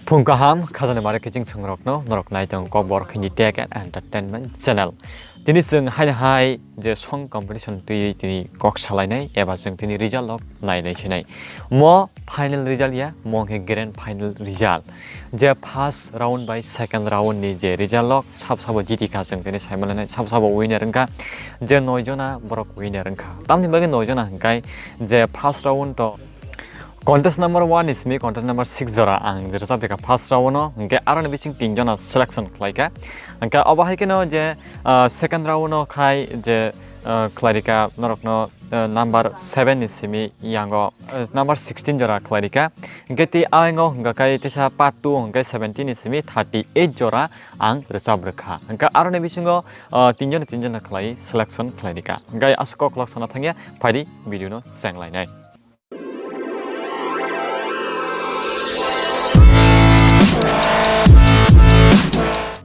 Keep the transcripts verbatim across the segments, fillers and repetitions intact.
Phung kaham, khajani mare kiching chwngrokno, norok nai tong Kokborok Hindi Tech and Entertainment Channel. Tini chwng haino hai je song competition twi tini kok salainai eba chwng tini result rok nainai sinai. Mo final result ya, mo khe grand final result. Je first round bai second round ni je result rok sab sabo jiti kha chwng tini saimalainai, sab sabo winner wngkha. Je noi jona borok winner wngkha. Tamni bagwi noi jona hwnkhe je first round to contest number one ni simi contest number six jora ang je rwchapikha first round o, hwnkhe aroni bising tin jona selection khlaikha. Hwnkhe obo hai kheno je, ah, second round o khai je, ah, khlairikha norokno, ah, number seven ni simi yango, ah, number sixteen jora khlairikha. Hwnkhe tei ayango hwnkha khai teisa part two hwnkhe seventeen ni simi thirty eight jora ang rwchap rwkha. Hwnkhe aroni bisingo, ah, tin jona tin jona khlai selection khlairikha. Hwnkhe aswk kok lok sana thangya phaidi video no chenglainai.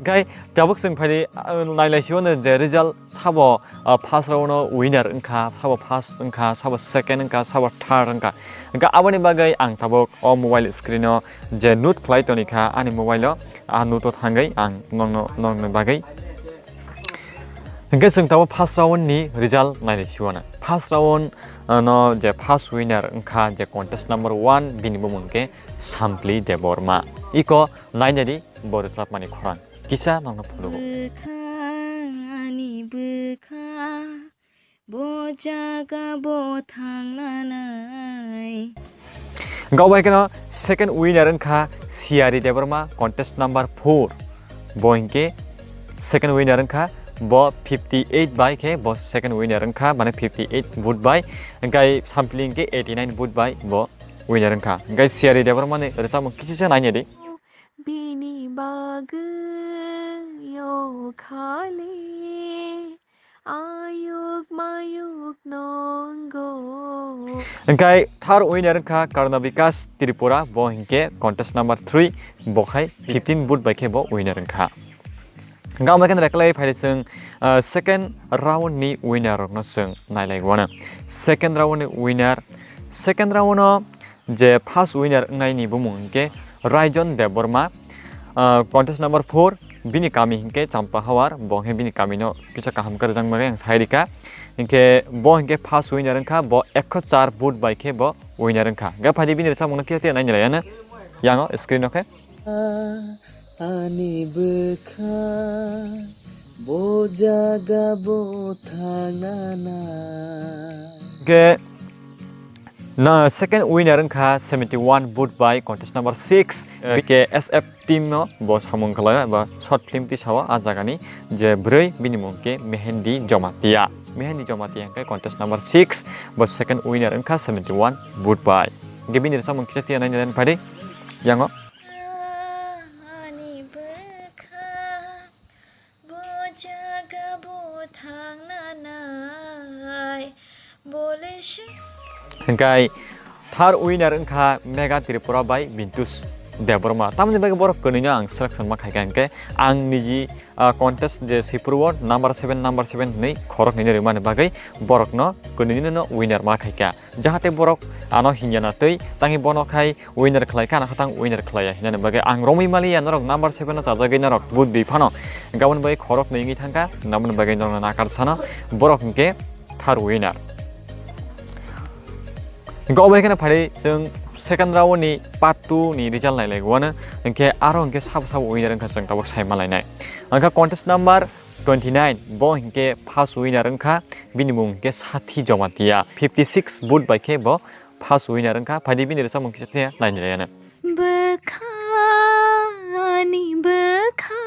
Gai tabuk chwng phaidi, ah, nailai sio no je result sabo, ah, first round o winner wngkha, sabo first wngkha, sabo second wngkha, sabo third wngkha. Hwnkhe aboni bagwi ang tabuk o mobile screen o je note khlai tonikha ani mobile o, ah, note o thangwi ang nokno, nokni bagwi Hwnkhe chwng tabuk first round ni result nainai siwana. First round, ah, no je first winner wngkha je contest number one bini bumung khe Sampli Debbarma. Iko nainadi bo rwchapmani khorang. Kisa nokno phunukgo. Bwkha ani bwkha, bo jaga bo thangnanai. Hwnkhe obo hai kheno second winner wngkha Siyari Debbarma, contest number four. Bo hinkhe second winner wngkha, bo fifty eight bai khe bo second winner wngkha, mane fifty eight vote bai. Hwnkhe Sampli hinkhe eighty nine vote bai bo winner wngkha. Hwnkhe Siyari Debbarma ni rwchapmung kisa se nainadi. Bini bagwi o khali ayuk mayuk nongo. Hwnkhe third winner wngkha Karna Bikas Tripura, bo hinkhe contest number three, bo khai fifteen vote bai khe bo winner wngkha. Hwnkhe omo khe naikhlai phaidi chwng, ah, second round ni winner rokno chwng nailai wano. Second round ni winner, second round no je first winner wngnai ni bumung hinkhe Raijon Debbarma, ah, contest number four, bini kami hinkhe Champa Hawar, bo hinkhe bini kami no kisa kaham kwrwng bagwi ang sai rikha. Hinkhe bo hinkhe first winner wngkha, bo ekho char vote bai khe bo winner wngkha. Hwnkhe phaidi bini rwchapmung no kisa nainai yango screen o khe. Ani bwkha bo jaga bo thangnanai. Hwnkhe na second winner wngkha seventy one vote bai contest number six, eh, B K S F team no bo samung khlai ba short film tisao a jagani je bwrwi bini mung khe Mehendi Jomatia. Mehendi Jomatia hwnkhe contest number six bo second winner wngkha seventy one vote bai. Hwnkhe bini rwchapmung kisa tiya nainai phaidi yango. Ani bwkha bo jaga bo thangnanai bole se. Hwnkhe third winner wngkha Mega Tripura bai Bintus Debbarma. Tamoni bagwi borok kwnwino ang selection ma khaikha hwnkhe ang niji, ah, contest je sipuru o number seven, number seven hwnwi khoroknwino rwmani bagwi borokno kwnwino winner ma khaikha. Jahate borok ano hinya na twi tangwi bono khai winner khlai kha, ano khatang winner khlai ya hinani bagwi ang romwi mali ya norok number seven no chajagwi norok vote di phano. Gabon bai khorok nwi wngwi thangkha, namoni bagwi norok nakar sano borok hinkhe third winner. Hinkhe obo hai kheno phaidi chwng second round ni part two ni result nailai wano, hinkhe aro hinkhe sabo sabo winner wngkha chwng tabuk sai malainai. Hinkhe contest number twenty nine, bo hinkhe first winner wngkha, bini mung hinkhe Sathi Jomatia, fifty six vote bai khe bo first winner wngkha, phaidi bini rwchapmung kisa thwiya nainai laiyano. Bwkha ani bwkha,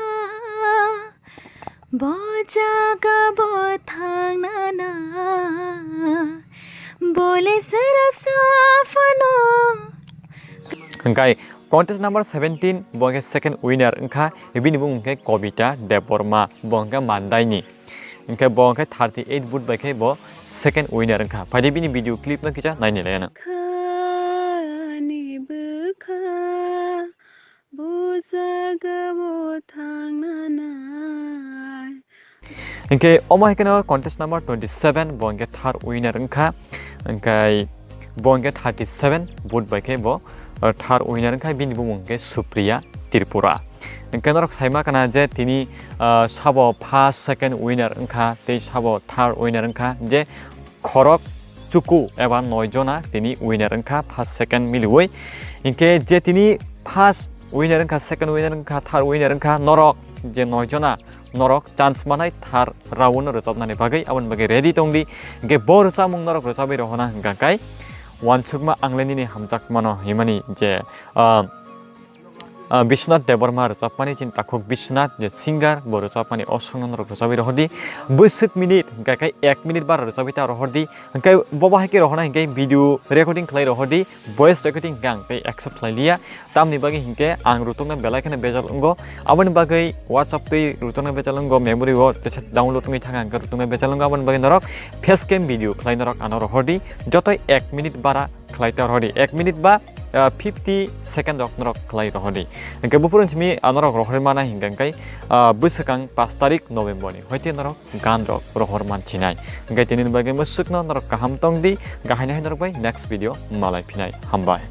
bo jaga bo thangnana, bole sarap saphano. Hwnkhe contest number seventeen, bo hwnkhe second winner wngkha, bini bumung hwnkhe Kobita Debbarma, bo hwnkhe Mandaini. Hwnkhe bo hwnkhe thirty eight vote bai khe bo second winner wngkha. Phaidi bini video clip no kisa nainai laiyano. Khani bwkha, bo jaga bo thangnanai. Hwnkhe omo hai kheno contest number twenty seven, bo hwnkhe third winner wngkha. Hwnkhe bo hwnkhe thirty seven vote bai khe bo ah, third winner wngkha, bini bumung hwnkhe Supriya Tripura. Hwnkhe norok saima kana je tini, ah, sabo first, second winner wngkha, tei sabo third winner wngkha, je khorok chuku eba noi jona tini winner wngkha first, second miliwi. Hinkhe je tini first winner wngkha, second winner wngkha, third winner wngkha, norok je noi jona norok chance manai third round no rwchapnani bagwi, aboni bagwi ready tongdi. Hinkhe bo rwchapmung norok rwchapwi rohorna hwnkha khe uansukma ang le nini hamjakmano himani je, ah, ah, Biswanath Debbarma rwchapmani, chini takhuk Biswanath je singer, bo rwchapmani o song no norok rwchapwi rohordi. Bwswk minute hwnkha khe ek minute bara rwchapwi ta rohordi. Hwnkhe bo bahai khe rohorna hinkhe video recording khlai rohordi, voice recording hwnkhe ang tei accept khlai liya. Tamni bagwi hinkhe ang rutungna belai kheno bejal wngo. Aboni bagwi WhatsApp twi rutungna bejal wngo, memory o teisa download wngwi thangkha hwnkhe rutungna bejal wngo. Aboni bagwi norok face cam video khlai norok ano rohordi, jotoi ek minute bara khlai ta rohordi, ek minute ba, ah, fifty second rok norok khlai rohordi. Hwnkhe buphuru simi anorok rohorwi mana hinkhe, ah, bwswkang pash tarik November ni hoite norok gan rok rohor manchinai. Hwnkhe tini bagwi mwswkno norok kaham tongdi, hwnkhe haino hai norok bai next video malai phinai. Hambai.